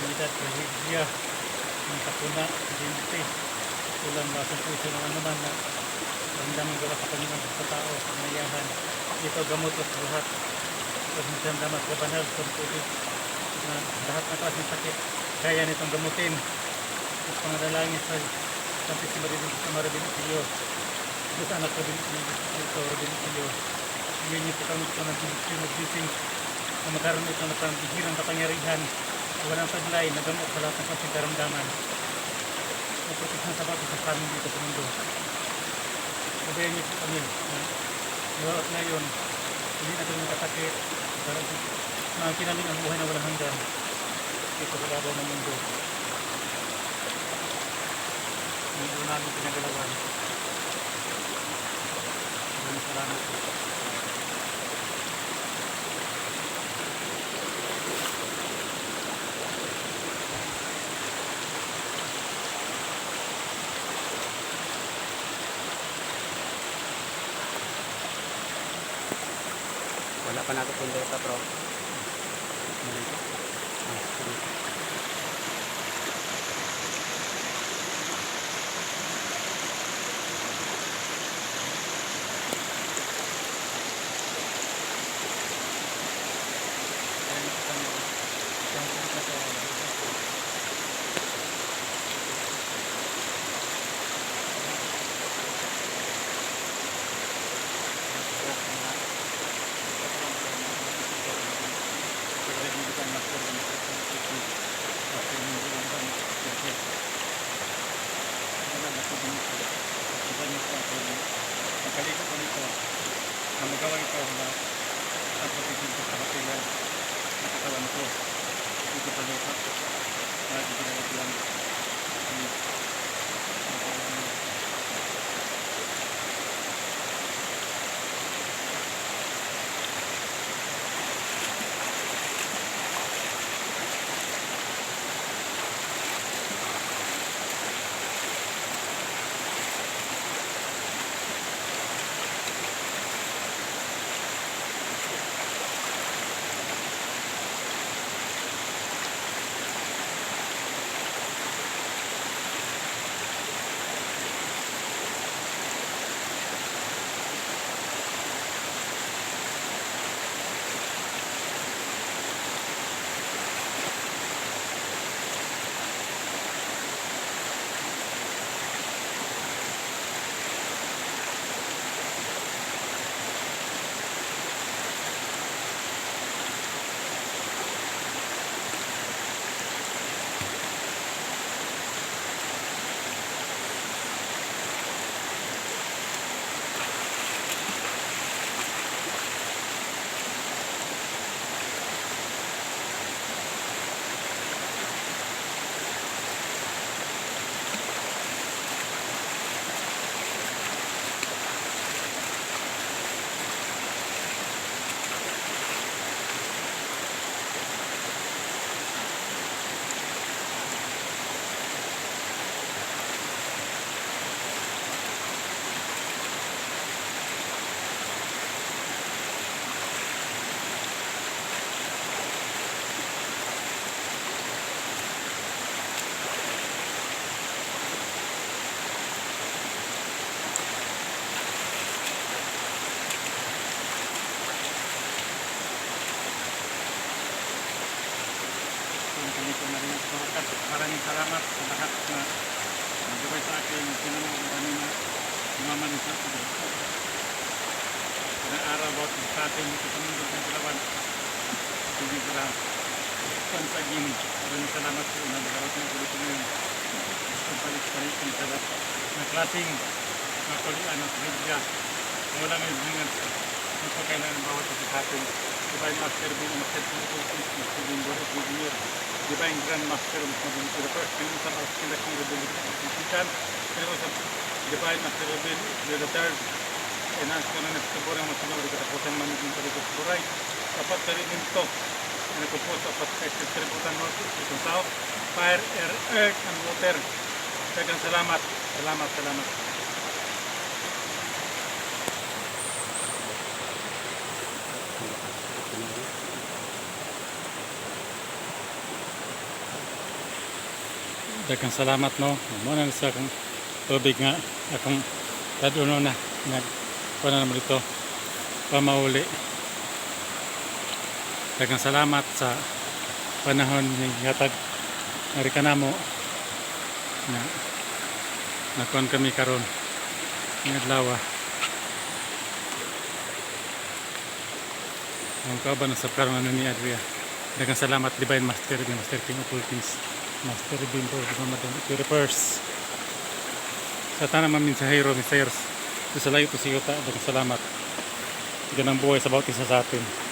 Kalamidad, trahedya, mga sakuna, aksidente, ulan, basong puso ng anuman na ramdamang gawa sa Panginoon sa tao, sa kanayahan. Ito gamot sa lahat. Pasensya damas sa banal sa tubig na lahat ng klaseng sakit kaya nitong gamutin. At pangadalangin sa Santissima Trinità Marabilisio, Diyos Anak Rabilisio, Rabilisio. Bigyan niyo po kami ito ng benediction of blessings na magkaroon ito ng pambihirang kapangyarihan na walang taglay na gamot sa lahat ng klaseng karamdaman. Ang proteksyon sa bawat isa sa amin dito sa mundo. Gabayan niyo po kami na ngayon at ngayon, hindi na kami makasakit para maangkin namin ang buhay na walang hanggan dito sa babaw ng mundo. Mundo namin pinagalawan. Maraming salamat po. Wala pa nato pindota, bro. Mali po. Ah, sige. Kaya po kami. Kaya po na sa Nakaliko ko nito na magawa ito na ang protection ko sa kapila ng katawan ko dito sa lupa na aking ginagawa. Ganito na rin sa wakas. Maraming salamat sa lahat na nagabay sa akin. Sino marami na umaman sa akin. Na araw bawat sa atin dito sa mundo ng Palawan. Hindi sa lahat. Once again, maraming salamat po na nakarating ako dito ngayon. Pagbalik-balik sa lahat na klaseng makulian ng media. Wala ngayon hanggang magpakailan ng bawat isa sa atin. Divine Master Bill, Master Philip, Master Bin Boris Jr., Divine Grand Master Master the First, Pinunsan of Kindaking Republic of Divine Master Bill, the Third, Enhanced ko na nagsuburang masunod, katapusan man ng paligid buray. Dapat sa rin ito, na nagpupuso apat sa distributan north, east, and south, fire, air, earth, and water. Daghang salamat, salamat, salamat. Daghang salamat, no. Mo na sa akong tubig nga akong taduno na nag kuha na naman dito pamauli. Daghang salamat sa panahon ni hatag ari kanamo na nakuan kami karon ng adlaw. Ang kauban na sa karon ano ni Adria. Daghang salamat, Divine Master, Divine Master King of all things. Master Divine for the Madam First. Sa tanan mga mensahero, mensahers, sa layo to sa yuta, daghang salamat. Ganang buhay sa bawat isa sa atin.